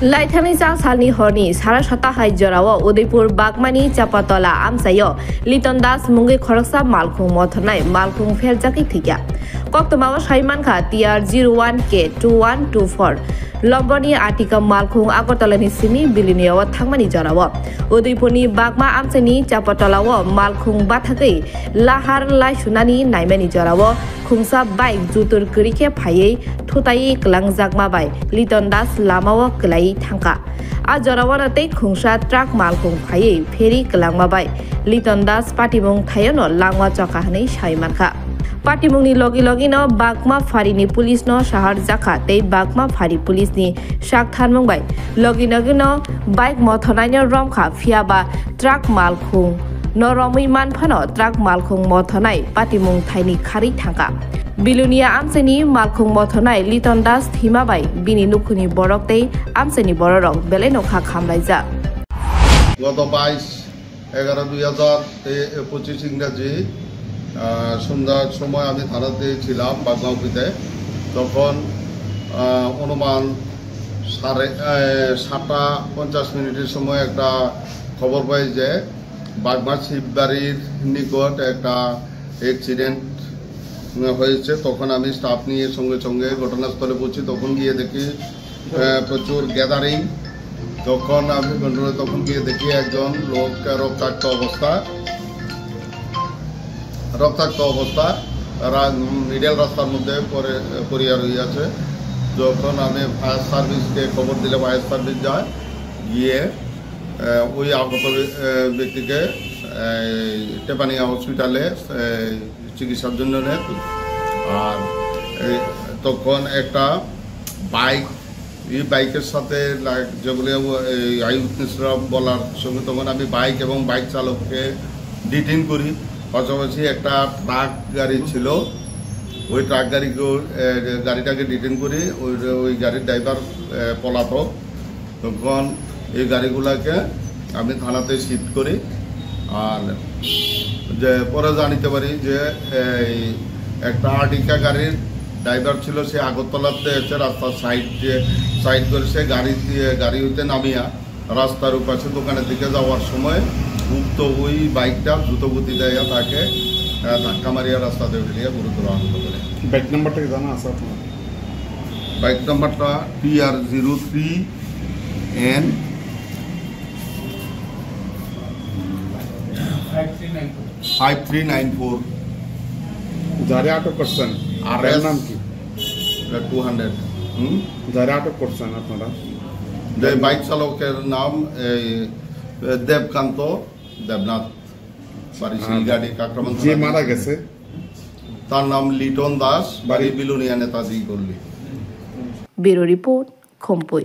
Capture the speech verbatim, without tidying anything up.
Laithani chal salni horni sara sota hai jorao Udaipur Bagmani Chapatola amchaio Liton Das mungwi khoroksa malkhung mothornai malkhung pheljagwi thwikha. Koktwmao sai mankha T R zero one K two one two four lomboni atika malkhung Agartala ni simi Bilonia o thangmani jorao. Udaipurni Bagma amchaini Chapatola o malkhung bathagwi lahar laisunani naimani jorao khungsa bike jutur kwrwi khe phaiwi thutaiwi kwlangjakma bai Liton Das lamao kwlaiwi thangkha. A jorao no tei khungsa truck malkhung phaiwi pheri kwlangma bai Liton Das patimung thaiono langma chokha hwnwi sai mankha. Patimungni logi logino Bagma pharini police no sahar jakha tei Bagma phari police ni sak tharmung bai logi logino bike mothornaino romkha, phiyaba truck malkhung no romwi manphano truck malkhung mothornai patimung thaini kharwi thangkha. Bilonia amchaini malkhung mothornai Liton Das thima bai bini nukhuni borok tei amchaini bororok belai no kha khamlaijak. গত বাইশ এগারো দুই হাজার পঁচিশ ইংরাজি, আহ, সন্ধ্যার সময় আমি থানাতে ছিলাম বাগমাউপিতে। তখন, আহ, অনুমান সাড়ে, আহ, সাতটা পঞ্চাশ মিনিটের সময় একটা খবর পাই যে বাগমা শিববাড়ির নিকট একটা অ্যাক্সিডেন্ট হয়েছে। তখন আমি স্টাফ নিয়ে সঙ্গে সঙ্গে ঘটনাস্থলে পৌঁছি। তখন গিয়ে দেখি, আহ, প্রচুর গ্যাদারিং। তখন আমি ঘটনা, তখন গিয়ে দেখি একজন লোক রক্তাক্ত অবস্থা, রক্তাক্ত অবস্থা রা-, মিডল রাস্তার মধ্যে পড়ে, পড়িয়া রইয়াছে। যখন আমি ফায়ার সার্ভিসকে খবর দিলে, ফায়ার সার্ভিস যায়, গিয়ে, আহ, ওই আহত ব্য-, আহ, ব্যক্তিকে, আহ, টেপানিয়া হসপিটালে, আহ, চিকিৎসার জন্য নেন। আর, এই, তখন একটা বাইক, এই বাইকের সাথে লাগ-, যেগুলো এই আই উইটনেসরা বলার সঙ্গে তখন আমি বাইক এবং বাইক চালককে ডিটেইন করি। পাশাপাশি একটা ট্রাক গাড়ি ছিল, ওই ট্রাক গাড়িকেও, এ, গাড়িটাকে ডিটেইন করি। ওই, ওই গাড়ির ড্রাইভার, এ, পলাতক। তখন এই গাড়িগুলাকে আমি থানাতে শিফট করি। আর যে পরে জানতে পারি যে এই একটা আর্টিকা গাড়ির ড্রাইভার ছিল, সে আগরতলাতে এসে রাস্তার সাইড দিয়ে, সাইড করে সে গাড়ি দিয়ে, গাড়ি হইতে নামিয়া রাস্তার ওপাশে দোকানের দিকে যাওয়ার সময় উক্ত ওই বাইকটা দ্রুত গতিতে আইয়া তাকে, আহ, ধাক্কা মারিয়া রাস্তাতে ফেলিয়া গুরুতর আহত করে। বাইক নাম্বারটা কি জানা আছে আপনার? বাইক নাম্বারটা T R zero three N five three nine four। যারে আটক করছেন, আর তার এস নাম কি? Two hundred. হুম? যারে আটক করছেন আপনারা? যে বাইক চালকের নাম এই দেবকান্ত দেবনাথ, বাড়ি আর শিলগাড়ি, কাকরামান্তা যে থানা। মারা গেছে? তার নাম লিটন দাস, বাড়ি বাড়ি? বিলোনিয়া নেতাজি গল্লি। Bureau report, Khumpui.